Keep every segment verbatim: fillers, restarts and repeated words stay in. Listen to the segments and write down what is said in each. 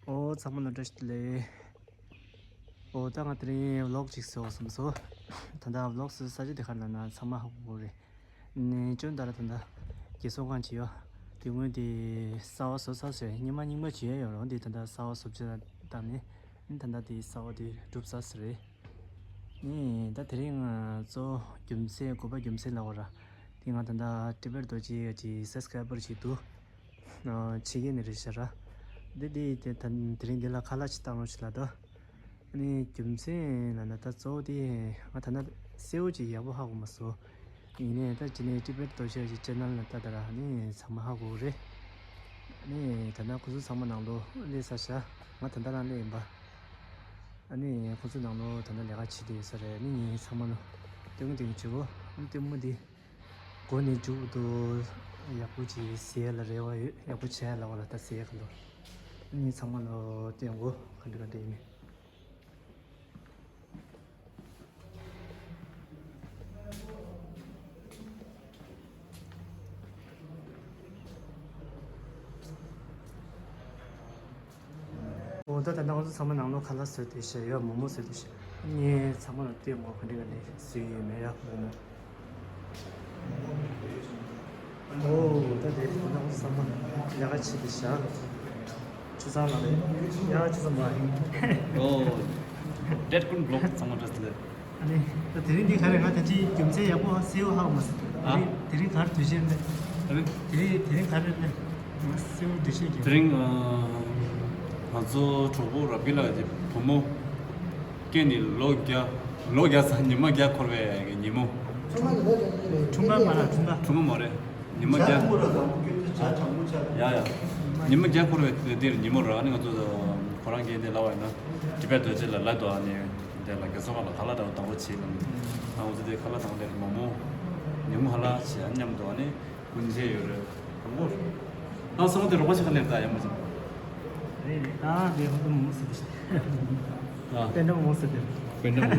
ཨོ་ཚང་མ་ལ་བཀྲ་ཤིས་བདེ་ལེགས། ཨོ་ད་ང་དེ་རིང་ཝི་ལོག་ཅིག་བཟོ་བསམ་སོང་། ད་ལྟ་ཝི་ལོག་བཟོ་ས་ཆ་དེ་ག་རེ་ལབ་ན་ཚང་མ་ཧ་གོ་གི་རེད། ནས་ཅོན་ད་ར་ད་ལྟ་རྒས་གསོ་ཁང་ཅིག་ཡོད། དེ་སྔོན་དེ་གསར་པ་བཟོ་ཚར་ཟེར། སྔོན་མ་རྙིང་པ་ཅིག་ཡོད་རུང་དེ་ད་ལྟ་གསར་པ་བཟོ་བྱས་བཏང་ནས་ད་ལྟ་དེ་གསར་པ་དེ་གྲུབ་ཚར་ཟེར་རེད། ནས་ད་དེ་རིང་ང་ཚོ་རྒྱུ་མཚན་དགོས་པ་རྒྱུ་མཚན་ལབ་དགོས་ར། དེ་ང་ད་ལྟ་ཊི་བེཊ་རྡོ་རྗེ་གི་སབ་སི་ཀ་རའི་བར་ཅིག་འདུག་ཨ་ཕྱི་རྒྱལ་ནས་རེད་ཤག་ར། འདི་འདི་དེ་ད་དེ་རིང་འདི་ལ་ཁ་ལག་ཅིག་བཏང་རོགས་ཞེས་ལབ་ད། ཨ་ནི་རྒྱུ་མཚན་ལབ་ན་ད་གཙོ་བོ་དེ་ང་ད་ལྟ་གསལ་པོ་ཅིག་ཡག་པོ་ཧ་གོ་མ་སོང་། ཡིན་ནའི་ད་ཅི་ནས་ཊི་བེཊ་རྡོ་རྗེ་གི་ཅེ་ནལ་ལ་ལྟ་ད་ར་ཨ་ནི་ཚང་མ་ཧ་གོ་གི་རེད། ཨ་ནི་ད་ལྟ་ཁོ་ཚོ་ཚང་མ་ནང་ལོགས་སླེབས་ཚར་ཤག་ང་ད་ལྟ་རང་སླེབས་ཡིན་པ། ཨ་ནི་ཁོ་ཚོ་ནང་ལོགས་ད་ལྟ་ལས་ཀ་བྱེད་བསྡད་ཡོད་ས་རེད། ཨ་ནི་ངས་ཚང་མ་ལ་སྟོན་གི་སྟོན་གི་བྱེད་གོ། ཨ་ནི་ལྟད་མོ་འདི། འགོ་ནས་མཇུག་ཏུ་ཡག་པོ་ཅིག་གཟིགས་ཡ་ལ་རེ་བ་ཡོད། ཡག་པོ་བྱས་ལབ་པ་ལ་ད་གཟིགས་ཡ་ག་འདུག་ངས་ཚང་མ་ལ་སྟོན་གོ་ག་འདྲ་ག་འདྲ་ཡིན་མིན། འོ་ད་ད་ལྟ་ང་ཚོ་ཚང་མ་ནང་ལོགས་ཁ་ལག་བཟོས་བསྡད་ཤག་ཡོད། མོག་མོག་བཟོས་བསྡད་ཤག་ངས་ཚང་མ་ལ་སྟོན་གོ་ག་འདྲ་ག་འདྲ་བཟོས་ཡོད་མེད་ཡ་མོག་མོག་འོ་ད་དེ་ད་ལྟ་ང་ཚོ་ཚང་མ་ལས་ཀ་བྱེད་བསྡད་ཤག་ཆུ་ཚང་ལགས་རེད་ཡ། ཆུ་ཚང་མ་ཡིན། འོ་ཏྲེད་ཀུན་བི་ལོག་ཚང་མ་བཀྲ་ཤིས་བདེ་ལེགས། ཨ་ནི། ད་དེ་རིང་འདི་ག་རེ་ང་ད་ཅི་རྒྱུ་མཚན་ཡག་པོ་གསལ་པོ་ཧ་གོ་མ་སོང་། ཨ། དེ་རིང་དེ་རིང་ག་རེ་དུས་ཆེན་རེད། ཨ་ནི། དེ་རིང་དེ་རིང་ག་རེ་རེད། ང་གསལ་པོ་འགྲེལ་བཤད་རྒྱག་དེ་རིང་ཨ། ང་ཚོ་གྲོགས་པོ་རབ་རྒྱས་ལགས་ཀྱི་བུ་མོ་སྐྱེས་ནས་ལོ་བརྒྱ། ལོ་བརྒྱ་ཚར་ཉི་མ་བརྒྱ་འཁོར་བའི་ཉིན་མོ། འཁྲུངས་སྐར་མ་རེད། འཁྲུངས་སྐར། འཁྲུངས་སྐར་མ་རེད། ཉི་མ་བརྒྱ། ཡ་ཡ། ཉི་མ་བརྒྱ་འཁོར་བའི་དེར་ཉིན་མོ་ར་ནི་ང་ཚོ་ཁོ་རང་གིས་འདི་ལབ་པ་ཡིན་ན་ཊི་བེཊ་རྡོ་རྗེ་ལ་ལབ་འདུག་ཨ་ནི་འདི་ལ་རྒས་གསོ་ཁང་ལ་ཁ་ལག་འདྲ་བོ་དང་པོ་བྱེད་ལ་ནི་ང་ཚོ་འདི་ཁ་ལག་དང་པོ་དེར་མོག་མོག་ཉིན་མོ་ཧ་ལ་བྱེད་ཨ་མཉམ་དུ་ཨ་ནི་སྐུ་མཇལ་ཡོད་རེད། དང་པོ་ཨ་སོང་དེ་རོགས་པ་ཞིག་ག་ལེར་ད་ཡ་མོ་ཅིག་རེད་རེད། ད་དེ་ཧོ་ཏུ་མོ་སི་དེ་ཨ་པེ་འདྲ་མོ་སི་དེ་པེ་འདྲ་མོ།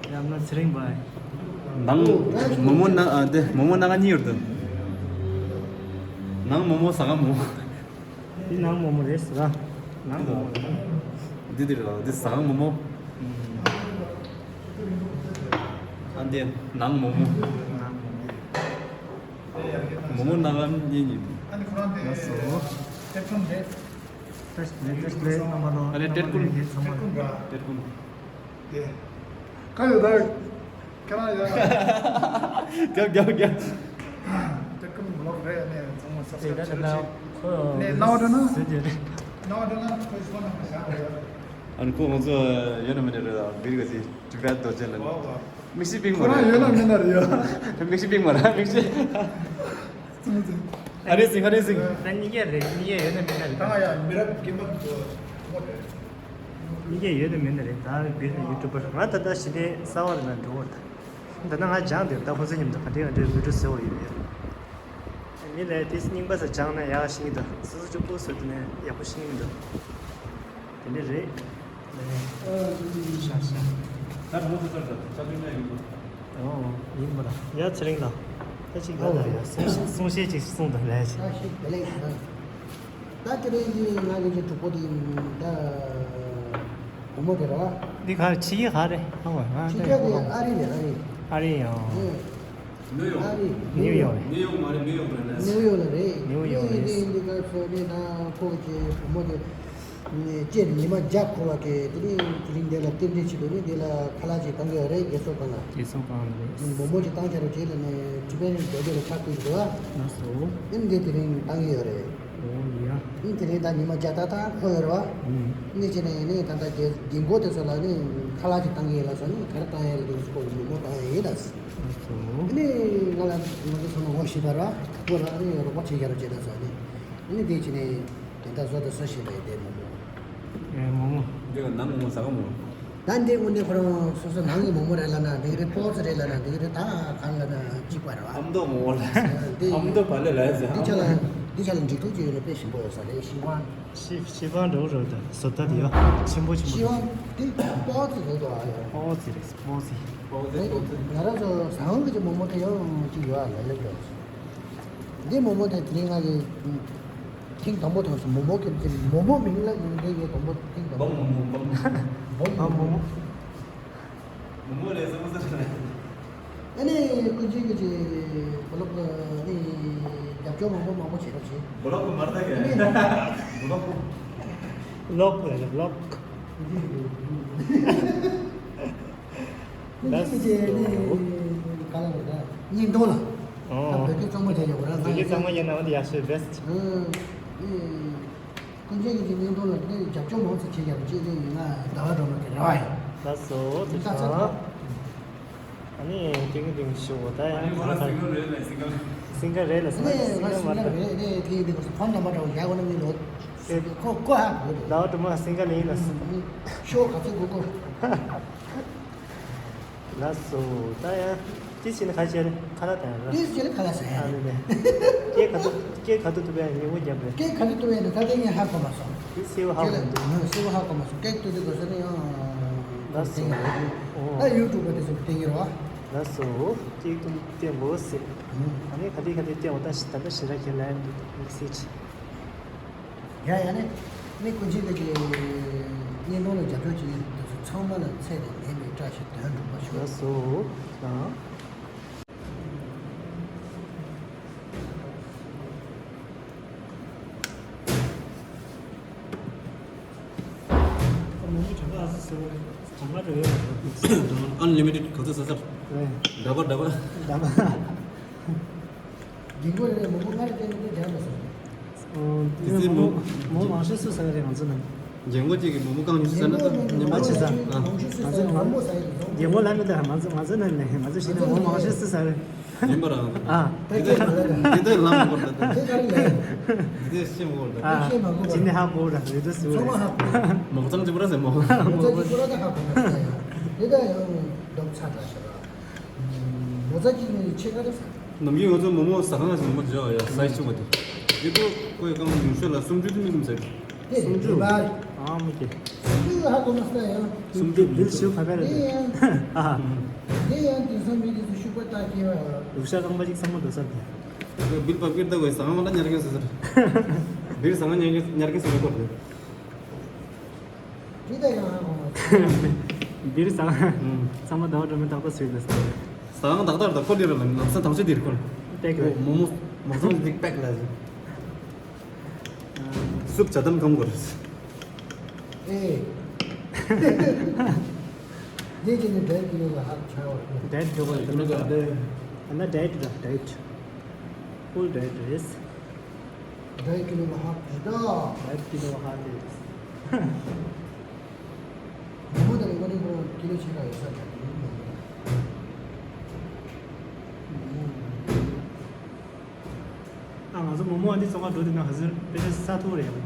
ཡང་ན་ཚེ་རིང་བ། ནང་མོག་མོག་ན་ཨ་དེ་མོག་མོག་སྣ་ཁ་གཉིས་ཡོད་དོ། ནང་མོག་མོག་ཟ་ཁང་མོག་མོག་འདི་ནང་མོག་མོག་རེད་ཟ། ནང་མོག་མོག་རེད། འདི་འདི་རེད་ལ་འདི་ཟ་ཁང་མོག་མོག་ཨ་འདི་ནང་མོག་མོག་མོག་མོག་སྣ་ཁ་གཉིས་གཉིས། ལགས་སོ། ཏེ་ཀུན་རེད། ཏེ་ཀུན་རེད། ཏེ་ཀུན་རེད། ཨ་ལེ་ཏེ་ཀུན། ཏེ་ཀུན། དེ། ཁ་ཡོད་ད། ཁྱེད་རང་ཡ། རྒྱབ་རྒྱབ་རྒྱབ། ཏེ་ཀུན་བི་ལོག་རེད་ནས་ཚང་མ་སབ་སི་ཀ་རའིབ་བྱེད་རོགས་གྱིས། ནས་སྣང་བ་འགྲོ་ན། སྣང་བ་འགྲོ་ན་ཁོའི་ཕོན་ནམ་བར་བཞག་རེད། ཨ་ནི་ཁོ་ང་ཚོ་ཡོད་ན་མེད་ན་རེད་ལ་འདིར་ག་ཚི་ཊི་བེཊ་རྡོ་རྗེ་ལ་ནི། མིག་ཤེལ་པིང་མ་ཁོ་རང་རེད། ཡོད་ན་མེད་ན་རེད་ཡ། མིག་ཤེལ་པིང་མ་རེད་མིག་ཤེལ། ཨ་རེ་སིང་ཨ་རེ་སིང་། ད་གཉིས་ཀ་རེད། གཉིས་ཀ་ཡོད་ན་མེད་ན་རེད། ད་ང་ཡ་མི་རབས་རྒན་པ་ཚོ་ངོ་རེད། གཉིས་ཀ་ཡོད་ན་མེད་ན་རེད། ད་བིར་ན་ཡུ་ཊུབ་པར་ང་ད་ལྟ་ཞི་བདེ་གསར་བ་ལ་འགྲོ་བར་ད། ད་ལྟ་ང་སྦྱངས་འདུག་ད་ཁོ་ཚོ་མཉམ་དུ་ག་འདྲའི་ག་འདྲའི་བི་ཌིའོ་བཟོ་བ་ཡོད་མེད། མི་ལ་དེ་རྙིང་པ་ས་སྦྱངས་ན་ཡག་ཤེས་ཀྱི་འདུག་སོ་སོ་གཅིག་པུ་བཟོ་དུས་ནས་ཡག་པོ་ཤེས་ཀྱི་མི་འདུག་དེ་འདྲ་རེད། ཤ་ཤ། ད་རང་ཚོ་ཚར་ད་ཆ་མཐུན་ན་ཡོད་དོ། ཨོ། ཡིན་པ་ལ། ཡ་ཚེ་རིང་ལགས། ད་ཅིག་ང་ལ་ཡ་གསུང་བཤད་གསུང་བཤད་ཅིག་གསུང་དང་ལས་ཤིག་ད་ཤིག་དེ་ལས་ད། ད་དེ་རིང་འདི་ང་གི་ཅིག་གྲོགས་པོ་དེ་ད་བུ་མོ་དེ་ར། འདི་ག་ཕྱི་རྒྱལ་ག་རེད། ཧ་གོ་ང་ཕྱི་རྒྱལ་དེ་ཨ་རི་ནས་ཨ་རི། ཨ་རི་ཡང་། ཨེ། ནིའུ་ཡོག་ཨ་རི། ནིའུ་ཡོག་རེད། ནིའུ་ཡོག་མ་རེད། ནིའུ་ཡོག་མ་རེད། ནིའུ་ཡོག་ལ་རེད། ནིའུ་ཡོག་རེད། ནི་འདི་ག་ཚོ་ནི་ད་ཁོ་གི་བུ་མོ་དེ། ནས་སྐྱེས་ཉི་མ་བརྒྱ་འཁོར་བ་གི་དེ་ནས་དེ་རིང་འདི་ལ་རྟེན་འབྲེལ་བྱེད་དུས་ནི་འདི་ལ་ཁ་ལག་ཅིག་བཏང་གི་ཡོད་རེད། རྒས་གསོ་ཁང་ལ། རྒས་གསོ་ཁང་ལ་རེད། མོག་མོག་ཅིག་བཏང་བྱ་རོགས་བྱེད་ལ་ནས་ཊི་བེཊ་རྡོ་རྗེ་ལ་ཕྱག་ཕུལ་འདུག་ཨ། ལགས་སོ། ཨིན་འདི་དེ་རིང་བཏང་གི་ཡོད་རེད། ཨོ་ཡ། ཨིན་དེ་རིང་ད་ཉི་མ་བརྒྱ་ཏག་ཏག་འཁོར་ཡོད་རེད་བ། ཨུམ། ཨིན་བྱས་ནས་ནི་ད་ལྟ་རྒན་རྒན་གོག་དེ་ཚོ་ལ་ནི་ཁ་ལག་ཅིག་བཏང་གི་ཡོད་ལ་སོགས་ནི་ག་རེ་བཏང་ཡ་རེད་འདུག་ཁོ་མོག་མོག་བཏང་ཡ་ཡིན་ལ། ལགས་སོ། ཨ་ནི་ང་ལ་ང་ཚོ་ཚང་མ་ངོ་ཤེས་པ་རེད་བ། ཁོ་རང་ནི་རོགས་པ་བྱེད་བྱ་རོགས་བྱེད་ལ་སོགས་ནི། ཨ་ནི་དེ་བྱས་ནས། དེ་ལྟར་བཟོ་དང་བཟོ་བཞིན་པའི་དེ་མོག་མོག་ཨེ་མོག་མོག་འདི་ག་ནང་མོག་མོག་ཟ་ག་མོག་ད་འདི་དངོས་གནས་ཁོ་རང་སོ་སོ་ནང་གི་མོག་མོག་རེད་ལབ་ན་འདི་ག་རེད། སྤོག་ཙི་རེད་ལབ་ན་འདི་ག་རེད། ད་གང་ལབ་ན་གཅིག་པ་རེད་བ། ཨ་མདོ་མོག་མོག་ལ། འདི་ཨ་མདོ་བ་ལས་ལ་ཟེར། འདི་ཆ་ལ་འདི་ཆ་ལ་འགྲིག་ཐུག་ཅིག་ཡོད་ན་དཔེ་ཞིམ་པོ་ཡོད་ས་རེད། ཤི་ཝང་། ཤི་ཤི་ཝང་འདྲ་བོ་རེད་ད། བཟོ་ལྟ་དེ་ཡ་ཆེན་པོ་ཆེན་པོ། ཤི་ཝང་འདི་སྤོག་ཙི་བཟོ་དོ་ཨ་ཡོད། སྤོག་ཙི་རེད། སྤོག་ཙི། སྤོག་ཙི་སྤོག་ཙི། ང་རང་ཚོ་ཟ་ཧོང་གི་ཅིག་མོག་མོག་དེ་ཡང་གཅིག་ཡོད་ཨ་ལ་ལ་ཡོད། འདི་མོག་མོག་དེ་དེ་རིང་ང་གི་ཐེངས་དང་པོ་ཐོན་སོང་། མོ་མོ་གི་མོ་མོ་མིང་ལ་ཡོང་དེ་ངས་དང་པོ་ཐེངས་དང་པོ། བམ་མོ་མོ་བམ་མོ་མོ། བམ་མོ་མོ། མོ་མོ་རེད་བསམ་བསམ་རེད། ཨ་ནི་ཀུན་གྱིས་ཀུན་གྱིས་བི་ལོག་ནི་རྒྱབ་སྐྱོར་མང་པོ་མང་པོ་བྱེད་རོགས་བྱེད། བི་ལོག་མ་རེད་ད་གས། བི་ལོག་ལོག་རེད་ལོག་ཀུན་གྱིས་ཀུན་གྱིས་ནི་ག་ལ་རེད་ད། བརྙན་ཐུང་ལ། ཨོ། ད་བོད་སྐད་གཙང་མ་བྱས་ཡོད་ར། བོད་སྐད་གཙང་མ་ཡིན་ན་འོ་འདི་ཡག་ཤོས་བེ་སི་ཊི། ཨུ། ཀུན་གྱིས་ཀྱི་བརྙན་ཐུང་ལ་དེ་རྒྱབ་སྐྱོར་མང་ཙམ་བྱེད་ཡག་གི་ཅིག་ནི་ཡིན་ན་ཟླ་བ་སྒྲོལ་མ་དེ་རེད་བ་ཡིན། ལགས་སོ་ཙི་ད་ཚ་ཚ། ཨ་ནི་ཏིང་ཏིང་ཞུ་བ་ད་ཡང་ཨ་ནི་ཁོ་རང་སིང་གལ་རེད་ལ་སིང་གལ། སིང་གལ་རེད་ལ་སིང་གལ་ཨ་ནི་ང་སིང་གལ་མ་རེད། རེད་ཨ་ནི་ཏིང་ཏིང་ཁོ་ཕོན་ནམ་པར་འདྲ་བོ་ཡག་པོ་ནི་མི་ལོ། ཁོ་ཁོ་ཧ་གོ་རེད། ཟླ་བ་སྒྲོལ་མ་སིང་གལ་ཡིན་ལ་སིང་། ཤོག་ག་ཚོད་གོ་གོ། ལགས་སོ། ད་ཡང་ཏི་སི་ནི་ཁ་ཤས་ཁ་ལག་དང་ར། ཏི་སི་ནི་ཁ་ལག་ཟ་ཡ། ཨ་ནི་ནི། སྐད་ག་ཐུབ་སྐད་ག་ཐུབ་ཐུབ་ཡ་ཉིན་མོ་རྒྱབ་རེད། སྐད་ག་ཐུབ་ཐུབ་ཡ་ནི་ད་ལྟ་ངས་ཧ་གོ་མ་སོང་། ཏི་སི་བ་ཧ་གོ་མ་འདུག་ངས་སི་བ་ཧ་གོ་མ་སོང་། སྐད་ཐུབ་ཐུབ་གོ་ས་ནི་ཡང་། ལགས་སོ། ད་ཡུ་ཊུབ་པ་དེ་ཚོ་བསྟན་གྱི་རེད་བ། ལགས་སོ། སྐད་ཐུབ་བསྟན་དགོས་ཟེར། ཨ་ནི་ག་དེ་ག་དེ་བསྟན་འོ་ད་ད་ལྟ་ཞེ་དྲག་ཁྱེད་ལ་ཡང་འདུག་དམིགས་བསལ་གྱི། ཡ་ཡ་ནི། ནི་ཀུན་གྱིས་ཀྱི་བརྙན་ཐུང་ལ་རྒྱབ་སྐྱོར་བྱེད་མཁན་དེ་ཚོ་ཚང་མ་ལ་ཚད་དང་ལྡན་པའི་བཀྲ་ཤིས་དོན་འགྲུབ་པ་ཤོག་ལགས་སོ། ཨ། ཨན་ལི་མི་ཊེཌ་ག་ཚོད་ཟ་ཟེར། འདྲ་པོ་འདྲ་པོ། འདྲ་པོ། རྒན་གོག་རེ་རེ་མོག་མོག་སྔར་བལྟས་ནས་དེ་རྒྱག་མ་སོང་། དེ་ཚེ་མོ་མོ་མང་ཤོས་སུ་ཟ་གི་རེད་ང་ཚོ་ནང་། རྒན་གོག་ཅིག་གིས་མོག་མོག་གང་ཉུང་ཟ་ན་ད་ཉན་པ་ཆེ་ས། ཨ། ང་ཚོ་ང་རྒན་གོག་ལ་མི་ད་ང་ཚོ་ང་ཚོ་ནང་ནས་ང་ཚོ་ཤི་ན་མོ་མང་ཤོས་སུ་ཟ་རེད། ཡིན་པ་རང་། ཨ། དེ་དེ་དེ་དེ་ལམ་གོ་ད་དེ་དེ་དེ་ཤེས་མ་གོ་ད། ཨ། ཅི་ནས་ཧ་གོ་ར་རེད་དུ་སུ་རེད། མོག་ཙམ་ཅིག་པོ་ར་ཟེར་མོ། མོག་ཙམ་ཅིག་པོ་ར་ད་ཧ་གོ་མ་ཟ་ཡ། དེ་ད་ཡང་འདོག་ཚ་འདྲ་ཤ་ར། མོ་ཙ་གཅིག་ནི་ཕྱེད་ཀ་རེད་ཟེར། ནམ་རྒྱུན་ང་ཚོ་མོ་མོ་ཟ་ཁང་ཞིག་མོ་མོ་འཇོག་ཡ་སའི་ཆུང་བ་དེ། དེ་ཚོ་ཁོའི་རྐང་ཉུང་ཤོས་ལ་སུམ་ཅུ་དེ་མི་ཙམ་ཟེར། དེ་སུམ་ཅུ། རེད་པ། ཨ་མོ་ཀེ། སུམ་ཅུ་ཧ་གོ་མ་ས་ཡ། སུམ་ཅུ་མི་ཙམ་ཁ་པར་རེད། ཨ། དེ་ཡང་དེང་སང་མི་དེ་ཚོ་ཤུག་པ་ལྟ་སྐྱེ་བ། རུ་ཤ་རྐང་པ་ཅིག་ཚང་མ་འགྲོ་ས་རེད། བིལ་པ་བིར་ད་དགོས་ཟ་ཁང་ལ་ཉར་མཁན་ཟེར་ཟེར། བིར་ཟ་ཁང་ཉར་མཁན་ཉར་མཁན་ཟེར་བའི་སྐོར་རེད། འདི་ལྟ་ཡང་ཧ་གོ་མ་སོང་། འདིར་ཟ། ཨང་། ཚང་མ་ཟླ་བ་སྒྲོལ་མའི་རྟག་པར་གཟིགས་ལ། ཟ་ཁང་ཏག་ཏག་ད་ཁོ་འདིར་ལ་ལམ་སང་ཐང་ཆད་འདིར་ཁོ། པེག་ལ། མོ་མོ་མོ་ཚང་འདི་པེག་ལ། སུབ་ཇ་དམ་གང་དགོས། ཨེ། འདི་ཅི་ནི་ཌའེ་ཊི་ཀི་ལོ་ལ་ཧ་ཆ་བ། ཌའེ་ཊི་ཀི་ལོ་ལ་ཧ་ཆ་བ། ཨ་ན་ཌའེ་ཊི་ད་ཌའེ་ཊི། ཕུལ་ཌའེ་ཊི་རེད། ཌའེ་ཊི་ཀི་ལོ་ལ་ཧ་ཅི་ད། ཌའེ་ཊི་ཀི་ལོ་ལ་ཧ་ཅི། མོ་མོ་དང་ནི་མ་ནི་ཁོ་ཀི་ལོ་ཕྱེད་ཀ་ཡོད་ས་རེད། ཨ་ང་ཚོ་མོ་མོ་ཨ་འདི་བཙོང་ག་འགྲོ་དུས་ན་ག་ཚོད་དཔེ་ཆ་ས་ཐུག་རེད་ཡང་།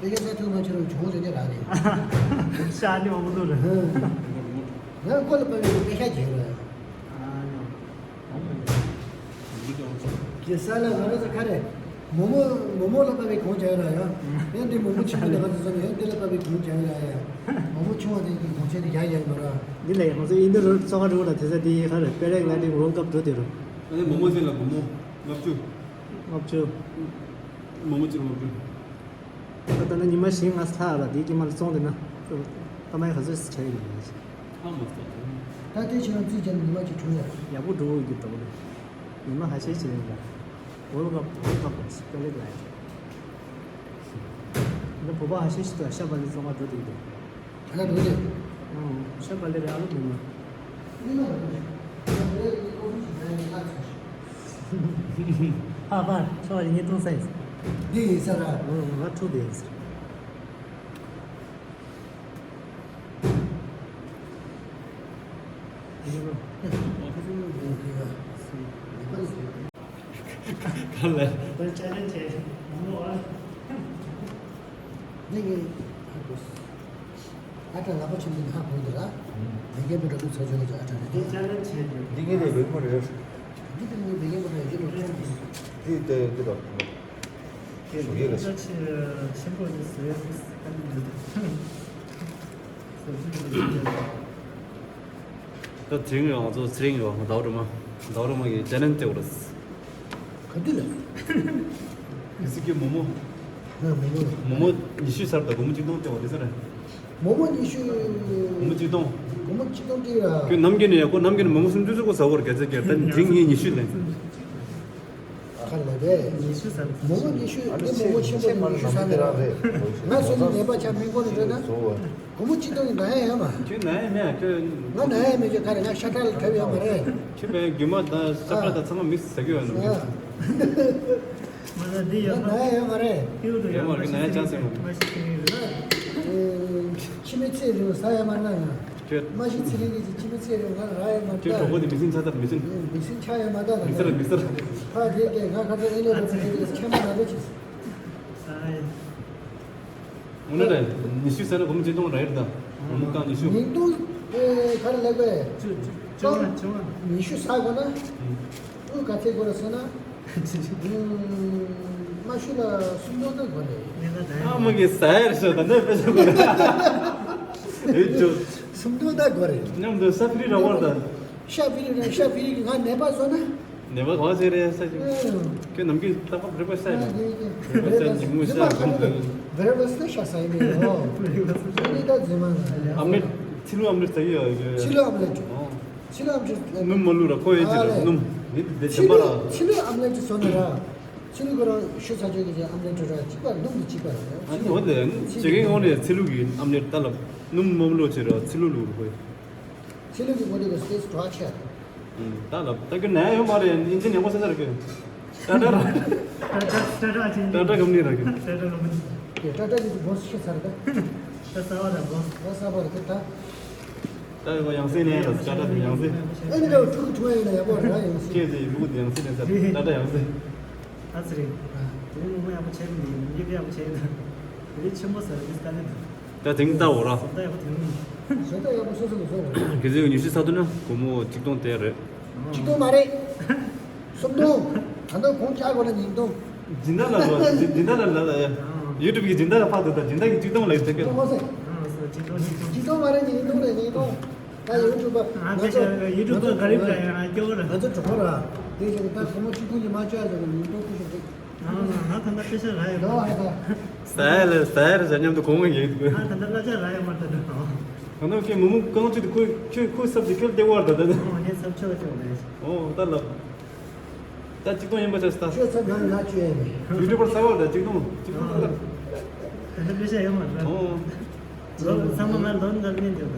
དཔེ་ཆ་ས་ཐུག་མ་ཕྱིན་རུང་གྱོང་ཟེར་ནས་རག་རེད། ཤ་ཨ་འདི་མང་པོ་འདུག་རེད། ཡང་ཁོ་ལ་ཕན་པའི་དཔེ་ཆ་རྒྱག་རེད། ཨ་ནི། གེ་སར་ལ་ང་རང་ཚོ་ག་རེ། མོ་མོ་མོ་མོ་ལ་དཔའ་བའི་གོང་རྒྱག་ཡོད་ལ་ཡ། ཡང་འདི་མོ་མོ་ཆུང་བ་དེ་ག་ཚོད་སོང་ཡང་འདི་ལ་དཔའ་བའི་གོང་རྒྱག་ཡོད་ལ་ཡ། མོ་མོ་ཆུང་བ་དེ་གི་གོང་ཆེན་དེ་རྒྱག་ཡག་མ་ར། འདི་ལ་ཡ་ང་ཚོ་ཨིན་དུ་རོ་ཙོ་ག་རུ་ལ་དེ་ས་དེ་ཡི་ཁ་རེ་པེ་རེག་ལ་དེ་ཝོལ་ཀབ་འགྲོ་དེ་རུ། ཨ་ནི་མོ་མོ་ཅན་ལ་མོ་མོ་ལྔ་བཅུ། ལྔ་བཅུ། མོ་མོ་གཅིག་ལ་ལྔ་བཅུ། ད་ལྟ་ན་ཉི་མ་བཞི་ལྔ་ལྷག་ལ་དེའི་དཀྱིལ་མ་ལ་བཙོང་དེ་ན། ད་མ་ཡི་ག་ཚོད་ཆ་ཡི་ཡོད་ལ་ཅི། ཧ་མ་གོ། ད་ལྟའི་ཕྱི་ནང་རྩིས་བྱས་ན་ཉི་མ་གཅིག་གྲོལ་ཡ། ཡག་པོ་འགྲོ་འོས་ཀྱི་འདུག་ལེ། ཉི་མ་ཧ་ཤེས་བྱེད་ཡིན་ལ། ཝོལ་ཀབ་ཝོལ་ཀབ་པེ་ལེག་ལ་ཡ། འདི་བོད་པ་ཧ་ཤེས་ཤིག་ཏུ་ཤ་པ་ལི་བཙོང་བ་འགྲོ་དེ་འདུག་ད་ལྟ་འགྲོ་དེ། ཨང་། ཤ་པ་ལི་རེ་ཨ་ལུ་མི་མ། མི་མ་རེད། ང་ཚོའི་ཀོ་ཧྥི་ཞིག་ཉར་ཡིན་ལ་ཚར། ཧ་པ་ཤ་པ་ལི་ངས་བཏུང་ས་ཡིན། འདི་ཡིན་ས་ར། ང་ང་ཁྲུ་དེ་ཡིན་ས། ག་ལ། ཅེ་ལེན་ཇི་བྱེད། མོ་མོ་ཨ། འདི་གི་ཧ་གོ། ཨ་ཏྲ་ལག་པ་ཆེན་པོ་འདི་ཧ་གོ་འདི་ལ། མི་རྒན་པོ་འདྲ་པོ་ཚོ་ཆུང་ཆུང་ཨ་ཏྲ་རེད། འདི་ཅེ་ལེན་ཇི་བྱེད། འདི་གི་ནི་བེག་མོ་རེད། འདི་དེ་ནི་བེག་མོ་རེད་ཀྱི་ལོ་ཆུང་འདི། འདི་དེ་འདི་རོ། ཆེན་པོ་ཡིན་ཟེར། ད་དེ་རིང་ང་ཚོ་ཚེ་རིང་ཡོད་ཟླ་བ་སྒྲོལ་མ། ཟླ་བ་སྒྲོལ་མ་གི་ཅེ་ལེན་ཇི་སྟེར་བ་རེད། ག་དུས་ལ། གི་སི་གི་མོ་མོ། ང་མོག་མོག་མོག་མོག་ཉི་ཤུ་ཟ་རེད་ད། སྒོར་མོ་གཅིག་སྟོང་སྟེར་བ་རེད་ཟེར། མོག་མོག་ཉི་ཤུ། སྒོར་མོ་གཅིག་སྟོང་། སྒོར་མོ་གཅིག་སྟོང་སྟེར་ར། ཁྱོད་ནམ་རྒྱུན་ནས་ཡག་པོ་ནམ་རྒྱུན་ནས་མོག་མོག་སུམ་ཅུ་ཙམ་ཟ་གོ་ར་ག་ཚོད་ཀྱང་། ད་དེ་རིང་ངས་ཉི་ཤུ་ལེན། ཨ་ཁ་ལ་བས། ཉི་ཤུ་ཟ། མོག་མོག་ཉི་ཤུ་དེ་མོག་མོག་ཆེན་པོ་ཉི་ཤུ་ཟ་ནི་ར། ང་སོ་སོ་ནད་པ་ཆ་མི་མགོ་ནས་རེད་ན། སྒོར་མོ་གཅིག་སྟོང་ཡིན་ད་ཡ་ཡོད་མ། ཁྱོད་ན་ཡ་མེད་ཨ་ཁྱོད། ང་ན་ཡ་མེད་ཁྱོད་ག་རེ་ང་ཤ་ཁྲག་ལ་ཐོབ་ཡོད་མ་རེད། ཁྱོད་པའི་རྒྱུ་མ་དང་ཤ་ཁྲག་དང་ཚང་མ་མིག་ཟ་གི་ཡོད་ནམ་རྒྱུན། ང་ན་ཡ་ཡོད་མ་རེད། ཡོད་མ་རེད། ན་ཡ་ཅང་ཟེར་མ། ཁྱི་མི་ཚེ་རིང་ཟ་ཡ་མ་ན་ཡ། ཁྱོད། མ་གཞི་ཚེ་རིང་གི་ཁྱི་མི་ཚེ་རིང་ང་ར་ཡ་མ་ད། ཁྱོད་གྲོགས་པོ་དེ་མི་སྲིན་ཆགས་ཚར་མི་སྲིན། མི་སྲིན་ཆགས་ཡ་མ་ད། མི་ཟེར་མི་ཟེར། ཕ་དེ་གས་ང་ཁ་ཚ་ཨེ་ལེ་རོ་ཚེ་རིང་གི་ཁྱེད་མ་ན་རེ་ཆི། ཨ་ཡ། འོ་ན་རེད། ཉི་ཤུ་ཟེར་ན་སྒོར་མོ་གཅིག་སྟོང་རེད་ད། སྒོར་མོ་རྐང་ཉི་ཤུ། ཉིས་སྟོང་། ཨེ་ག་རེ་ལབ་དགོས། བཅུ་བཅུ་བཅོ་ལྔ་བཅོ་ལྔ། ཉི་ཤུ་ཟ་དགོས་ན། ཨུ་ག་ཚད་དགོས་རེད་ཟེར་ན། མ་ཤུ་ལ་སུམ་སྟོང་ད་དགོས་རེད། ཨ་མ་གི་ཟ་ཡར་ཤོ་ད་ནས་དཔེ་ཆ་དགོས་རེད། ཨེ་ཅོ། སུམ་སྟོང་ད་དགོས་རེད། མཉམ་དུ་ས་ཕི་རི་ར་བར་ད། ཤ་ཕི་རི་ར་ཤ་ཕི་རི་གི་ང་ནད་པ་བཟོ་ན། ནད་པ་ག་བ་ཟེར་རེད་ས་ཅིག་ཁྱོད་ནམ་རྒྱུན་རྟག་པར་བི་རེག་ཕ་སི་ཊི་ཟ་ཡི་མ། བི་རེག་ཕ་སི་ཊི་ཟ་ཡི་མ། བི་རེག་ཕ་སི་ཊི་ཤ་ཟ་ཡི་མེད་ཡོ། ཨ་ནི་ད་རྫུན་མ་ཨམ་ལེཊ་ཚིལ་ལུ་ཨམ་ལེཊ་ཟ་གི་ཡོད། ཚིལ་ལུ་ཨམ་ལེཊ། ཚིལ་ལུ་ཨམ་ལེཊ། སྣུམ་མ་བླུགས་ར་ཁོ་ཡོད་ཅི་ར་སྣུམ། ནི་དེ་དེ་ཚིལ་བྱམས་པ་ལུ་ར། ཚིལ་ལུ་ཨམ་ལེཊ་བཟོ་ནི་ར། ཚིལ་ལུ་ཁོ་རང་ཤུ་ཚ་ཅོ་གི་ཅི་ཨམ་ལེཊ་ར་གཅིག་པ་སྣུམ་གྱི་གཅིག་པ་ར། ཨ་ནི་འོ་དེ་ཇེ་གིང་འོང་ནས་ཚིལ་ལུ་གི་ཨམ་ལེཊ་ད་ལབ། སྣུམ་མ་བླུགས་ཅི་ར་ཚིལ་ལུ་བླུགས་ཁོ། ཚིལ་ལུ་གི་མོ་དེ་གི་སི་ཊེ་ཇི་འགྲོ་ཆེ། ད་ལབ་ད་ཁྱོད་ན་ཡོད་མ་རེད། ཨིན་ཇི་ཡག་པོ་ཟེར་ས་རེད་ཁྱོད། ཊ་ཊ་ར། ཊ་ཊ་ཊ་ཊ་ཅན། ཊ་ཊ་ཀམ་པ་ནི་ར་ཁྱོད། ཊ་ཊ་ཀམ་པ་ནི། ཀྱེ་ཊ་ཊ་ནི་དུ་བོ་སི་ཤེས་ཚར་ད། ད་ས་བ་ར་བོ། ད་ས་བ་ར་ཁྱོད་ད། ད་ཡོད་ཡང་སེ་ནས་ལ་ཊ་ཊ་དེ་ཡང་སེ། ཨེ་ནི་ཀ་ཐུག་ཐུག་ཡིན་ན་ཡག་པོ་ར་ཡང་སེ། ཁྱེད་ཚེ་ལུག་དེ་ཡང་སེ་ནས་ས་ཊ་ཊ་ཡང་སེ། ཨ་ཙི་རེད། དེ་རིང་མོ་མོ་ཡག་པོ་བྱས་མི་འདུག་ཡིན་ཡག་ཡག་པོ་བྱས་ཡིན་ད། དེ་རིང་ཆེན་པོ་ཟ་རེད་དཀའ་ལས་འདུག་ད་དེང་ལྟ་འོ་ར། ཟོ་ལྟ་ཡག་པོ་དེ་རིང་མིན། ཟོ་ལྟ་ཡག་པོ་སོ་སོ་གི་བཟོ་བ་རེད། གལ་སྲིད་ཉི་ཤུ་ཚ་ཐུབ་ན་སྒོར་མོ་གཅིག་སྟོང་སྟེར་རེད། གཅིག་སྟོང་མ་རེད། སུམ་སྟོང་། ད་ལྟ་གོང་བཀྱག་དགོས་ན་ཉིས་སྟོང་། སྦྱིན་བདག་ལ་ལོ་སྦྱིན་བདག་ལ་ལ་ཡ། ཡུ་ཊུབ་གི་སྦྱིན་བདག་ལ་ཕར་འདུག་ད་སྦྱིན་བདག་གི་གཅིག་སྟོང་ལ་ཡི་ཐེབས་ཀྱི། གཅིག་སྟོང་མ་རེད། ཉིས་སྟོང་རེད་ཉིས་སྟོང་། ད་ཡུ་ཊུབ་པ། ང་ཚོ་ཡུ་ཊུབ་པ་ག་རེ་ལ་ཡང་སྐྱོ་བ་ར། ང་ཚོ་གྲོགས་པོ་ར། དེ་བཞིན་ད་སྒོར་མོ་གཅིག་སྟོང་གི་མ་བཅོས་ཡ་ཟེར་ན་ཉིས་སྟོང་ཁུ་ཤོག་རེད། ང་ད་ལྟ་པེ་ཤ་རག་ཡོད་མ་རེད། ཟ་ཡ་ལ་ཟ་ཡ་རེད་ཟ་མཉམ་དུ་གོང་མ་ཡོད་དགོས། ང་ད་ལྟ་སླ་ཆ་རག་ཡོད་མ་རེད་ད། ང་ནམ་ཁྱེད་མོ་མོ་རྐང་ཆུ་དེ་ཁོས་ཁྱོད་ཁོས་སབ་ཅིག་ཁྱོད་ལྟེ་བར་ད་ད་ད། ཨོ་ངས་སབ་ཆོག་ཆོག་རེད། ཨོ་ད་ལབ། ད་གཅིག་སྟོང་ཡིན་པ་ཆ་ད། ཁྱོད་ཚ་ནང་ན་ཆུ་ཡིན་མེད། ཡུ་ཊུབ་པར་གསར་བ་ད་གཅིག་སྟོང་གཅིག་སྟོང་ད་ལབ། ད་ལྟ་པེ་ཤ་ཡོད་མ་རེད། ཨོ། ལོ་ཚང་མ་ང་ལོ་འདར་མིན་དེ་ད་ད།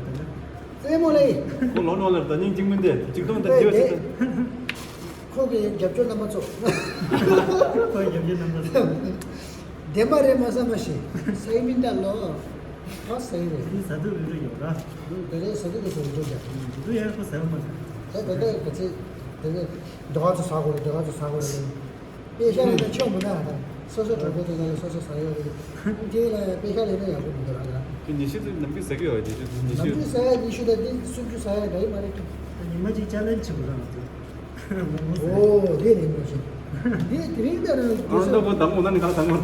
རྩེད་མོ་ལེ། ཁོ་ལོ་ནོ་ལ་ད་ཉིན་གཅིག་མིན་དེ་གཅིག་སྟོང་ད་དེ་བ་ཆི་ད། ཁོ་གི་རྒྱབ་སྐྱོར་རྣམ་པ་ཚོ། ཁོའི་རྒྱབ་སྐྱོར་རྣམ་པ་ཚོ། བདེན་པ་རེད་མ་བསམ་མ་ཤེས། སའི་མིན་ད་ལོ། ཧ་སའི་རེད། ནི་ཟ་དུས་རུ་རུ་ཡོད་ར། ད་རེས་ཟ་དུས་ཀྱི་ཟ་རུ་རུ་རྒྱབ། རུ་རུ་ཡར་ཁོ་ཟ་བ་མ་ཟ། ད་ད་ད་ག་ཚེ། ད་ད་ད་ག་ཚོ་ཟ་དགོས་རེད་ད་ག་ཚོ་ཟ་དགོས་རེད། པེ་ཤ་ལེན་ན་ཆོག་མི་འདུག་ཨ། ད་སོ་སོ་གྲོགས་པོ་དེ་ཚོ་ལ་སོ་སོ་ཟ་ཡོད་རེད། དེ་ལ་པེ་ཤ་ལེན་ན་ཡག་པོ་མི་འདུག་ཨ། ད་ཁྱོད་ཉི་ཤུ་ཙམ་ནམ་རྒྱུན་ཟ་གི་ཡོད་རེད། ཉི་ཤུ་ཉི་ཤུ་ནམ་རྒྱུན་ཟ་ཡ་ཉི་ཤུ་དང་དེ་སུམ་ཅུ་ཟ་ཡ་འདྲ་ཡི་མ་རེད་ཁྱོད། ཉི་མ་གཅིག་ཅ་ལེན་བྱེད་དགོས་ར་ང་ཚོ། མོག་མོག་ཟ་ཡ། ཨོ་དེ་རེད་མོ་ཆེ། དེ་དེ་རིང་ད་རང་ཨ་ད་ཁོ་དང་མོ་ན་ནི་ག་ལ་དང་མོ་ད།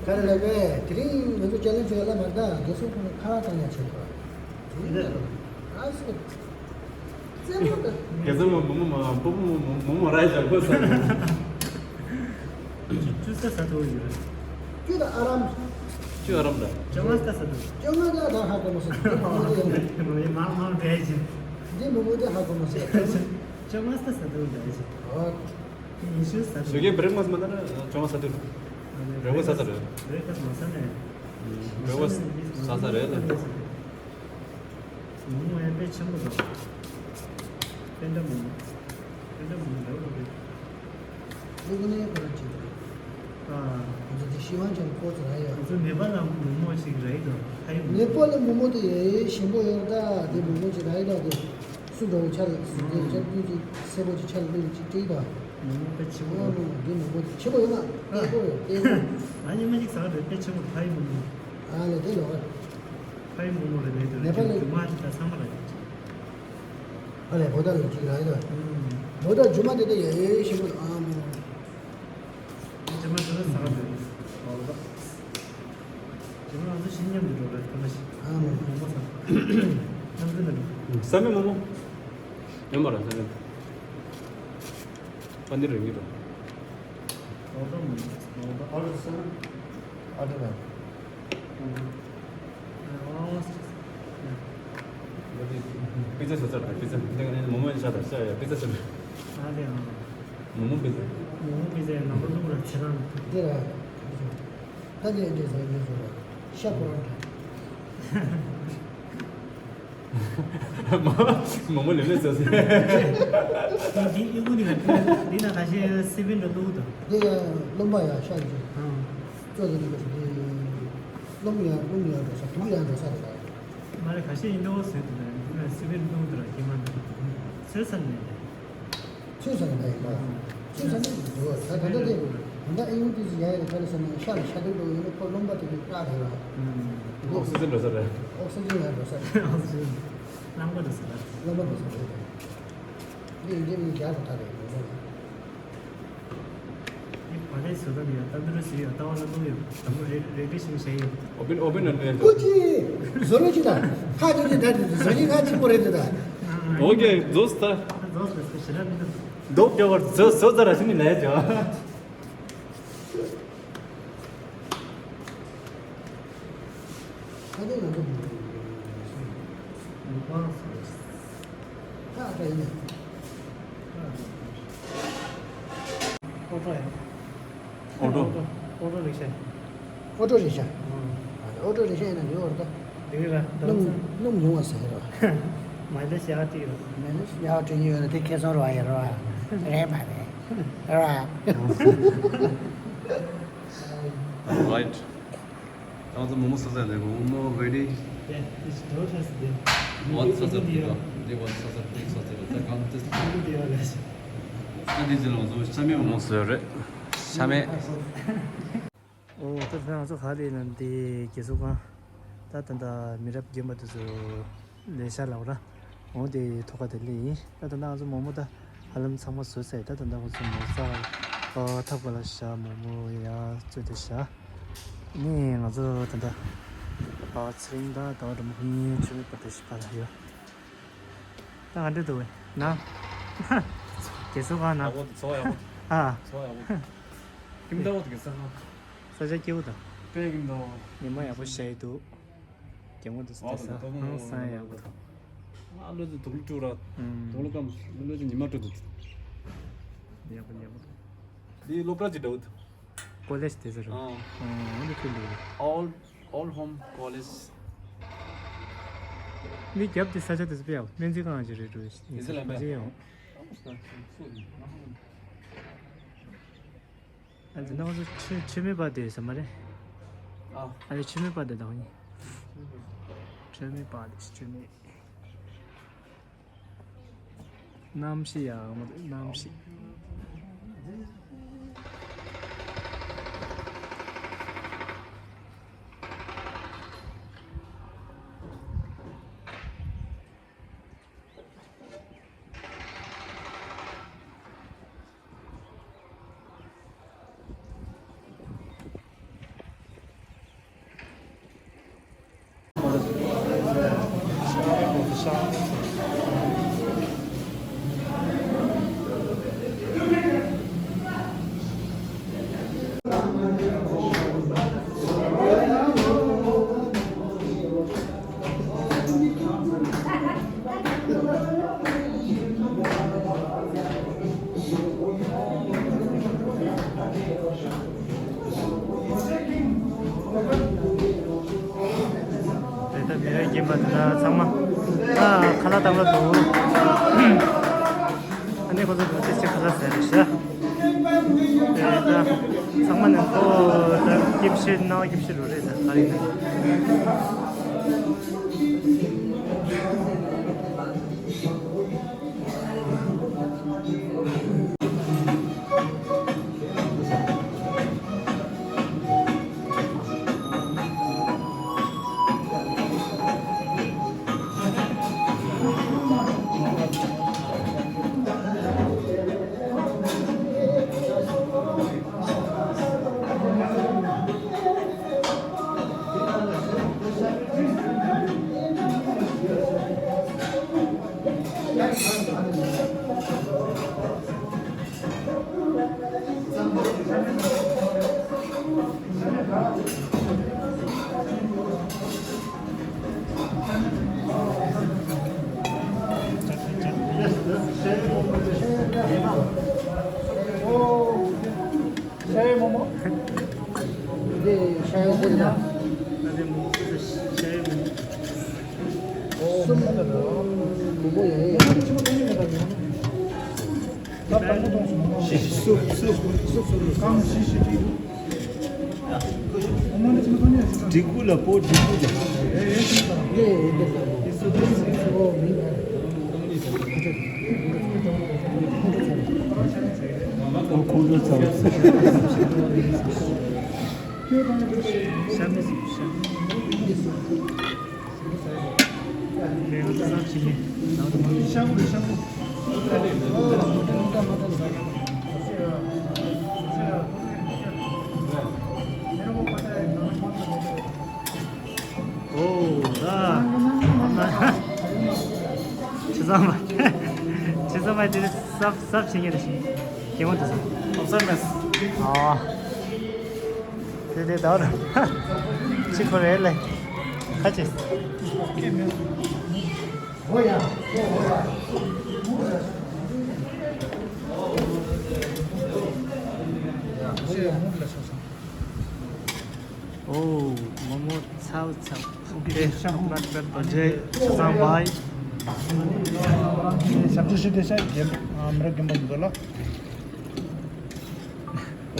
ག་རེ་ལབ་པས་དེ་རིང་ང་ཚོ་ཅ་ལེན་བྱེད་ཡ་ལ་མ་རེད་ད་རྒན་གསུམ་ཁོ་ན་ཁ་ལག་བཏང་ཡ་བྱེད་དགོས། དེ་རེད་ཨ་སོ། རྩེད་མོ་ད། རྒྱལ་ས་མ་མོ་མོ་མ་པོ་པོ་མོ་མོ་མོ་མོ་ར་ཡི་ཞག་པོ་ས། ཅུ་ས་ས་ཐོ་ཡོད། ཅུ་ད་ཨ་རམ། ཅུ་ཨ་རམ་ད། ཅོ་ང་ས་ས་ཐོ། ཅོ་ང་ད་ད་ཧ་གོ་མ་སོང་། མོ་ཡི་མ་མ་བས་ཅི། འདི་མོ་མོ་ད་ཧ་གོ་མ་སོང་། ཅོ་ང་ས་ས་ཐོ་བས་ཅི། ཨོ། ཉི་ཤུ་ས་ཐོ། ཞོགས་ཀས་བྷི་རེག་ཕ་སི་ཊི་མ་ད་ན་ཅོ་ང་ས་ཐོ། བྷི་རེག་ཕ་སི་ཊི་ས་ས་རེད། བྷི་རེག་ཕ་སི་ཊི་མ་ས་ནས། བྷི་རེག་ཕ་སི་ཊི་ས་ས་རེད་ད། མོག་མོག་ཡང་དཔེ་ཆེན་པོ་འདུག་པེན་ཌ་མོག་མོག་པེན་ཌ་མོག་མོག་འདྲ་པོ་རེད། ལུག་ནས་ཁོ་རང་ཅིག་རེད། ཨ། ང་ཚོ་འདི་ཤི་ཝང་ཅན་ཀོ་ཙི་ར་ཡོད། ང་ཚོ་ནེ་པ་ལ་མོག་མོག་ཅིག་རེད་དོ། ཧའི་མོག་མོག་ནེ་པ་ལ་མོག་མོག་དེ་ཡེ་ཞིམ་པོ་ཡོད་ད། དེ་མོག་མོག་ཅིག་ར་ཡོད་ད་དེ། སུ་འདྲ་བོ་ཆ་ལ་སུ་དེ་ཆ་ལ་ཅིག་སེར་པོ་ཅིག་ཆ་ལ་ཅིག་སྤྲེལ་ད། མོག་མོག་དཔེ་ཆེན་པོ་ཡོད། འདི་མོག་མོག་དེ་ཆེན་པོ་ཡོད་ན་ཨ་ལྟ་གོ་ཡོད་ལྟ་གོ། ང་ཉི་མ་ཅིག་ཟ་རེད་དཔེ་ཆེན་པོ་ཧའི་མོག་མོག་ཨ་ལས་དེ་ལོག་ཨ། ཕ་ཡི་མོག་མོག་རེད་མེད་དུ་ནེ་པ་ལ་རྒྱུ་མ་དེ་ད་ཚང་མ་རེད། ཨ་ལས་བོད་ལ་ཅིག་ར་ཡོད། བོད་ལ་རྒྱུ་མ་དེ་ད་ཡ་ཡེ་ཞིམ་པོ་ཨ་མོ། རྒྱུ་མ་དེ་ད་ཟ་རེད། རྒྱུ་མ་ང་ཚོ་ཤི་མཉམ་དུ་འགྲོ་རེད་ཐ་མ་ཞིག་ཨ་མོ། མོག་མོག་ཟ། མཉམ་དུ་ན་འགྲོ། ས་མེད་མོག་མོག་ཡོད་མ་རེད་ས་མེད། པ་ནི་རེད་མི་འགྲོ། རྡོག་རྡོག་མི་འདུག་ཨོ་ཌར་ཟེར་ན་ཨོ་ཌར་ལ། པི་ཛ་བཟོ་ཚར་རེད། པི་ཛ་འདི་ནས་མོག་མོག་ཤ་དང་ཤ་ཡ་པི་ཛ་ཟེར། ཨ་རེད། ཨ། མོག་མོག་པི་ཛ། མོག་མོག་པི་ཛ་ཡ་ནང་པ་བླུགས་ར་ཚེ་རང་། འདི་ར། ད་འདི་འདི་ཟ་འདི་ཟ་ར། ཤ་པོ་ར། མོག་མོག་ལེབ་ལེབ་ཟ་ཟེར། འདི་ཨི་ཁུ་འདི་ལ་འདི་ན་ཁ་ཤས་སི་པན་འགྲོ་འདུག་ད། འདི་ཡ་རློན་པ་ཡ་ཤ་ཡི། ཨང་། ཙོ་དེ་འདི་ག་ཤ་འདི། རློན་ཡ་རློན་ཡ་འགྲོ་ས་དུག་ཡ་འགྲོ་ས་རེད་ད། མ་རེད། ཁ་ཤས་ཡིན་འདུག་ཟེར་འདུག་ད། སི་པན་འགྲོ་འདུག་ད་ར་ཁྱི་མ་འདི། ཚོད་ས་ནས། ཚོད་ས་ནས་ད་ཡིན་པ། ཚོད་ས་ནས་འགྲོ་ད། ད་ལྟ་དེ། ད་ལྟ་ཨི་ཡུ་ཏི་ཟི་ཡ་ཡ་ག་རེ་ཟེར་ན་ཤ་ལ་ཤ་དུག་འགྲོ་ཡིན་ན་ཁོ་རློན་པ་དེ་ནི་བཀག་རེད་བ། ཨོག་སི་ཇན་འགྲོ་ས་རེད། ཨོག་སི་ཇན་ཡ་འགྲོ་ས་རེད། ཨོག་སི་ཇན། རླངས་པ་འགྲོ་ས་རེད། རླངས་པ་འགྲོ་ས་རེད། འདི་ཡིན་གྱི་མི་རྒྱག་རུ་ཐག་རེད་ཡོང་ས་རེད། འདི་བ་ལས་བཟོ་ད་ཡོད། ད་འདི་རུ་ཟིན་ཡོད། ལྟ་བ་ལ་བླུགས་ཡོད། དང་པོ་རེ་རེ་ཌི་ཤིང་བྱས་ཡོད། ཨོ་བེན་ཨོ་བེན་ནང་ནས། ཀུ་ཅི། བཟོ་རོགས་ཅི་ད། ཁ་ཅིག་ཅིག་ད་བཟོ་ཉིན་ཁ་གཅིག་པོ་རེད་འདི་ད། ཨོ་ཀེ་བཟོས་ད། བཟོས་ད་ཞེ་དྲག་མི་འདུག་མདོག་ཀྱོ་བར་བཟོས་བཟོས་ད་ར་ཤི་ནི་ལས་ཀྱང་། ད་ནི་ང་ཚོ་མི་འདུག་ཁ་ད་ཡིན། ཨོ་ཏོ་ཡིན། ཨོ་ཏོ། ཨོ་ཏོ་རིག་ཤ། ཨོ་ཏོ་རིག་ཤ། ཨོ་ཏོ་རིག་ཤ་ཡིན་ན་ཡོད་རེད་ད། འདི་ར་ད་སྣུམ་སྣུམ་ཉུང་བ་ཟེར་ར། མ་ལེ་ཤི་ཡ་ཏི་ར། མ་ལེ་ཤི་ཡ་ཏི་ཡོད་ན་དེ་ཁེ་བཟང་རོ་ཡ་རོ། རེད་མ་རེད། ར། Right. ད་ང་ཚོ་མོག་མོག་ཟ་ས་ཡིན། མོག་མོག་ready. Yeah, it's delicious there. What sauce are you? They want sauce are pink sauce are that come this. ཨ་འདི་ཚོ་ལ་ང་ཚོ་ཤ་མེད་མོག་མོག་ཟོས་རེད། ཤ་མེད། ཨོ་ད་ང་ཚོ་ག་རེ་ལ་འདི་རྒྱལ་ཚོགས་ཁང་། ད་ད་ད་མི་རབས་རྒན་པ་དེ་ཚོ་ལས་ཤ་ལ་བ་ར། འོང་དེ་ཐོག་ཁ་དེ་ལས་ཡིན། ད་ད་ང་ཚོ་མོག་མོག་ད། ཧ་ལམ་ཚང་མ་བཟོས་ཚར། ད་ད་ལྟ་ཁོ་ཚོ་མོག་ས་ཨ་ཐབ་ཀ་ལ་བཞག་མོག་མོག་ཡ་བཙོས་ཏེ་བཞག་ནི་ང་ཚོ་ད་ལྟ་ཨ་ཚེ་རིང་དང་ཟླ་བ་དྲུག་མོ་ཁོ་གཉིས་ཆུ་མིག་པ་དེ་ཞིག་ག་ལ་ཡོད། ད་ག་འདྲ་འདུག་བས་ན། རྒྱལ་ཚོགས་ཁང་ན། ཡག་པོ་འདུག་འཚོ་བ་ཡག་པོ་འདུག་ཨ། འཚོ་བ་ཡག་པོ་འདུག་ཁྱིམ་ཟླ་བོ་དེ་ག་ས་ཁང་། ས་ཆ་སྐྱིད་པོ་དང་། དཔེ་ཀྱི་འདུག་ཉི་མ་ཡག་པོ་ཤར་ཡི་འདུག་རྒྱལ་མོ་དེ་ཚོ་ཨ་དེ་ས་ཧང་སང་ཡག་པོ་དང་། ཨ་ལོ་ཚོ་དུག་ལོ་བཀྲུ་ར། ཨུམ། དུག་ལོ་སྐམ་ལོ་ཚོ་ཉི་མ་བཀྲུ་འདུག་ཡག་པོ་ཡག་པོ། འདི་སློབ་གྲྭ་ཅིག་འདྲ་བོ་འདུག་ཀོ་ལེཇ་དེ་ཚོ་རེད། ཨ། ཨོ་འདི་ཁུལ་འདུག All All Home College. འདི་རྒྱབ་དེ་ས་ཆ་དེ་ཚོ་དཔེ་ཡག་སྨན་རྩིས་ཁང་ཅིག་རེད་འགྲོ། དེ་ཚོ་ལ་མ་ཤེས་ཡོང་། ཨ་འདི་ནང་ཚོ་ཆུ་ཆུ་མེད་པ་དེ་ཟེར་མ་རེད། ཨ། ཨ་རེ་ཆུ་མེད་པ་དེ་དང་ནི། ཆུ་མེད་པ་དེ་ཆུ་མེད། གནམ་གཤིས་ཡག་མོ་རེད་གནམ་གཤིས། དེ་ལྟར་མི་རབས་རྒན་པ་དེ་དག་ཚང་མ་ཨ་ཁ་ལག་བཏང་ལ་འདུག་ཨ་ནི་ཁོ་ཚོ་ལ་ཅི་ཅི་ཁ་ལག་ཟེར་རེད་ཤག་དེ་ལྟར་ཚང་མ་ནི་ཁོ་ལྟར་སྐྱིད་ཤོས་སྣང་བ་སྐྱིད་ཤོས་རུ་རེད་ད་ག་རེ་ཡིན་ན། འདི་ཤ་ཡང་ཁོ་རེད་ད། ཨ་ནི་མོ་ཤ་ཡང་མོ། སུམ་མོ་མོ་ཡ་ཡ། སུ་སུ་སུ་སུ་སུ། སྒྲིག་གུ་ལ་པོ་སྒྲིག་གུ་ལ། ཨོ་ཁོང་ཁྲོ་ཚ་བ། ཨོ་ད། ཁྱེད་ཚང་མ། ཁྱེད་ཚང་མ་དེ་ནི་སབ་སབ་བྱེད་ཉེ་རེ་ཞིག་ཁྱེད་མོ་དེ་ཚོ། ཨོ་སར་མེད། ཨ། དེ་དེ་ད་ར། ཅི་ཁོ་རེ་ལེ། ཁ་ཅིག་ཨོ་མོ་མོ་ཚའོ་ཚའོ། ཨོ་ཀེ། ཤམ་བུ་ར་ཏི་ཀར་བ་ཇེ་ཤ་ཚང་བའི། ཞབས་ཕྱི་ཞུ་བདེ་ཤ་རྒན་མི་རབས་རྒན་པ་འདུག་ལ།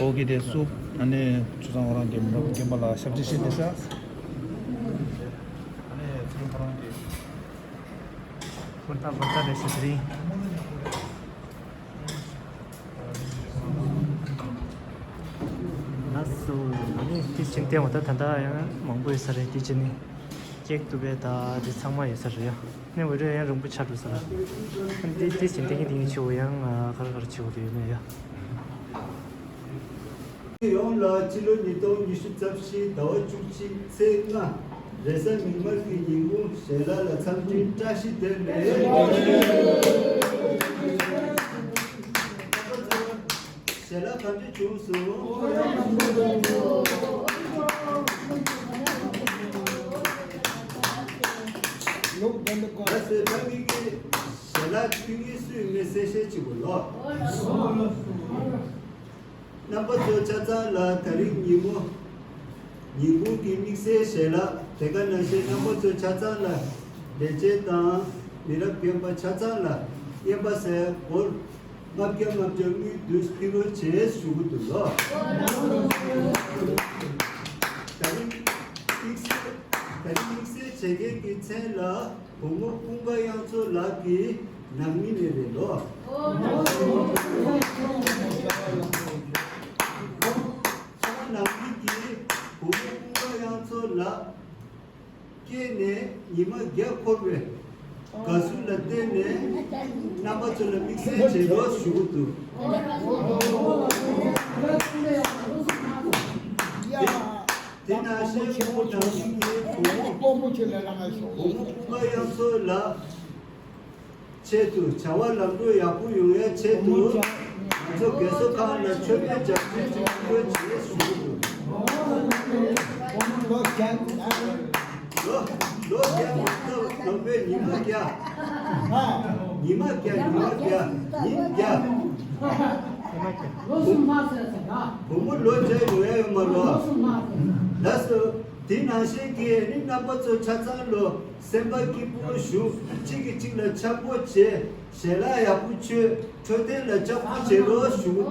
ཨོ་ཀེ་དེ་སུ་ཨ་ནི་ཆུ་ཚང་ཁོ་རང་རྒན་མི་རབས་རྒན་པ་ལ་ཞབས་ཕྱི་ཞུ་བདེ་ཤ། ཨ་ནི་ཚང་ཁོ་རང་གི་ཧུར་ཐག་འབད་ཐག་རེད་ཤག་དེ་རིང་། ལགས་སོ། ཨ་ནི་དེ་བྱིན་བསྟན་འོ་ད་ད་ལྟ་ཡང་མང་པོ་ཡོད་ས་རེད། དེ་བྱིན་ནི་ཀེག་བཏུ་བའི་ད་དེ་ཚང་མ་ཡོད་ས་རེད་ཡ། ནི་འོ་རེད་ཡང་རིང་པོ་ཆགས་འགྲོ་ས་རེད། ཨ་ནི་དེ་དེ་བྱིན་བསྟན་གྱི་དེ་ངས་ཆེ་བོ་ཡང་ག་རེ་ག་རེ་ཆེ་བོ་དེ་ཡོད་ནི་ཡ། ཡོངས་ལ་ཕྱི་ལོ་ཉིས་སྟོང་ཉི་ཤུ་རྩ་བཞི་ཟླ་བ་བཅུ་གཅིག་ཚེས་ལྔ་རེས་གཟའ་མིག་དམར་གྱི་ཉིན་གུང་ཞལ་ལག་ལ་འཚམས་འདྲིའི་བཀྲ་ཤིས་བདེ་ལེགས། ཞལ་ལག་ག་འདྲ་བྱུང་སོང་། ལགས་སོ། ད་ངེད་ཀྱི་ཞལ་ལག་ཕུལ་མཁན་སུ་ཡིན་མིན་གསལ་བཤད་བྱེད་དགོས་ལོ། རྣམ་པ་ཚོ་ཆ་ཚང་ལ་ད་རིང་ཉིན་མོ། ཉིན་གུང་གི་དམིགས་བསལ་ཞལ་ལག་དེ་ག་ནང་བཞིན་རྣམ་པ་ཚོ་ཆ་ཚང་ལ་ལས་བྱེད་དང་མི་རབས་རྒན་པ་ཆ་ཚང་ལ་རྔན་པ་ཟས་སྒོར་ལྔ་བརྒྱ་ལྔ་བརྒྱ་དངུལ་བསྡུས་ཕུལ་རོགས་བྱེད་ཞུ་གི་འདུག་ལོ། ད་རིང་དམིགས་བསལ་ད་རིང་དམིགས་བསལ་བྱེད་མཁན་གྱི་མཚན་ལ། བུ་མོ་ཀུན་དགའ་དབྱངས་མཚོ་ལགས་ཀྱི་ནང་མི་ནས་རེད་ལོ། ཁོང་ནང་མི་གིས་བུ་མོ་ཀུན་དགའ་དབྱངས་མཚོ་ལགས་སྐྱེས་ནས་ཉི་མ་བརྒྱ་འཁོར་བའི་དགའ་བསུ་ལ་བརྟེན་ནས་རྣམ་པ་ཚོ་ལ་དམིགས་བསལ་བྱེད་རོགས་ཞུ་གི་འདུག་དེ་ནང་བཞིན་ཁོང་ནང་མི་གིས་བུ་མོ་སྤོ་བོ་ཆེ་ལ་ལ་ང་ཞོག་བུ་མོ་ཀུན་དགའ་དབྱངས་མཚོ་ལགས། ཆེད་དུ་བྱ་བ་ལམ་འགྲོ་ཡག་པོ་ཡོང་ཡ་ཆེད་དུ་ང་ཚོ་རྒས་གསོ་ཁང་ལ་མཆོད་མེ་རྒྱག་ཚུལ་གྱི་སྐུ་ཡོད་ཅེས་ཞུ་གི་འདུག་ལོ་ལོ་བརྒྱ་ལོ་བརྒྱ་ལོ་བརྒྱ་ལོ་བརྒྱ་ཉི་མ་བརྒྱ། ཉི་མ་བརྒྱ་ཉི་མ་བརྒྱ་ཉིན་བརྒྱ། ལོ་གསུམ་ལྷག་ཟེར་ཟེར་ན། བུ་མོ་ལོ་བརྒྱ་ཡོང་ཡ་ཡོད་མ་རེད། ལོ་གསུམ་ལྷག་ཟེར། ལགས་སོ། དེ་ནང་བཞིན་གྱི་ནི་རྣམ་པ་ཚོ་ཆ་ཚང་ལོ། སེམས་པ་སྐྱིད་པོ་བཞུགས། གཅིག་གིས་གཅིག་ལ་འཆམ་པོ་བྱེད། ཞལ་ལག་ཡག་པོ་མཆོད། འཕྲོད་བསྟེན་ལ་ལྕགས་པོ་བྱེད་རོགས་ཞུ་གི་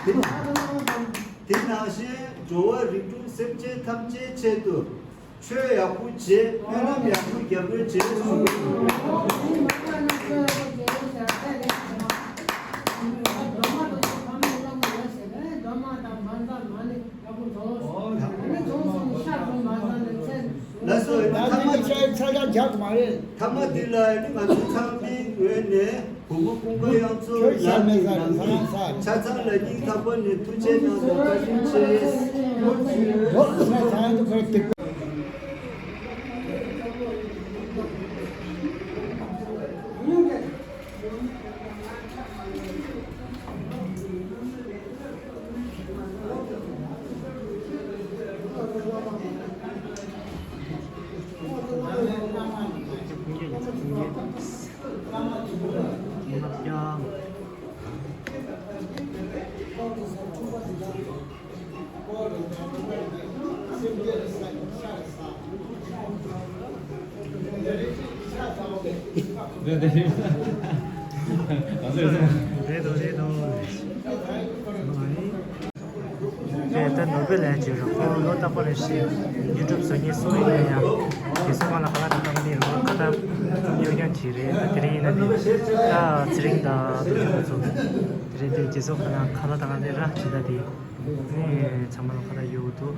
འདུག་དེ་དེ་ནང་བཞིན་འགྲོ་བ་རིགས་དྲུག་སེམས་ཅན་ཐམས་ཅད་ཆེད་དུ་ཆོས་ཡག་པོ་བྱེད། སྨོན་ལམ་ཡག་པོ་རྒྱབ་རོགས་བྱེད་ཞུ་གི་འདུག་ལགས་སོ། ད་ཐ་མ་ཚ་ཚ་ཡང་རྒྱག་མ་རེད། ཐ་མ་འདི་ལ་ནི་ང་ཚོ་ཚང་མའི་ངོས་ནས་བུ་མོ་ཀུན་དགའ་དབྱངས་མཚོ་ལགས་ཀྱི་ནང་མི་ཆ་ཚང་ལ་སྙིང་ཐག་པ་ནས་ཐུགས་རྗེ་གནང་དང་བཀའ་དྲིན་ཆེ། རེད་འདུག་རེད་འདུག་དེ་ལྟར་ནོར་བུ་ལགས་ཀྱིས་རོགས་པ་ལོ་རྟག་པར་རེ་ཞིག་ཡུ་ཊུབ་བཟོ་མཁན་སུ་ཡིན་ན་ཡང་དེ་ཚོ་སྒང་ལ་ཁ་ལག་དང་ཁ་ལག་ནི་རོགས་ཁ་ཐབས་གཡོ་སྐྱོང་བྱེད་རེད། ད་དེ་རིང་ཡིན་ན་ནི་ད་ཚེ་རིང་དང་རྡོ་རྗེ་ཁོ་ཚོ་དེ་རེད་དེ། དེ་ཚོ་ཁ་ལག་ཁ་ལག་དང་ཁ་ལག་ར་བྱེད་ད་དེ་ནི་ཚང་མ་ལ་ཁ་ལག་གཡོ་འདུག་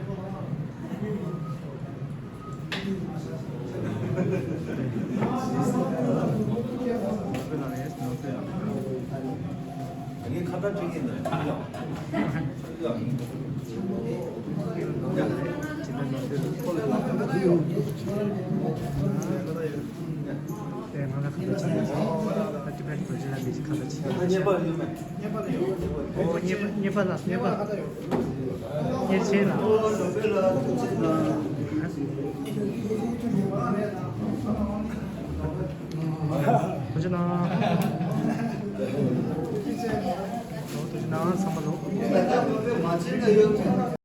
ཨོ། གཉེར་པ་ལ། གཉེར་པ། གཉེར་ཆེན་ལ། ཐུགས་རྗེ་གནང་། ཐུགས་རྗེ་གནང་། ཚང་མ་ལོ།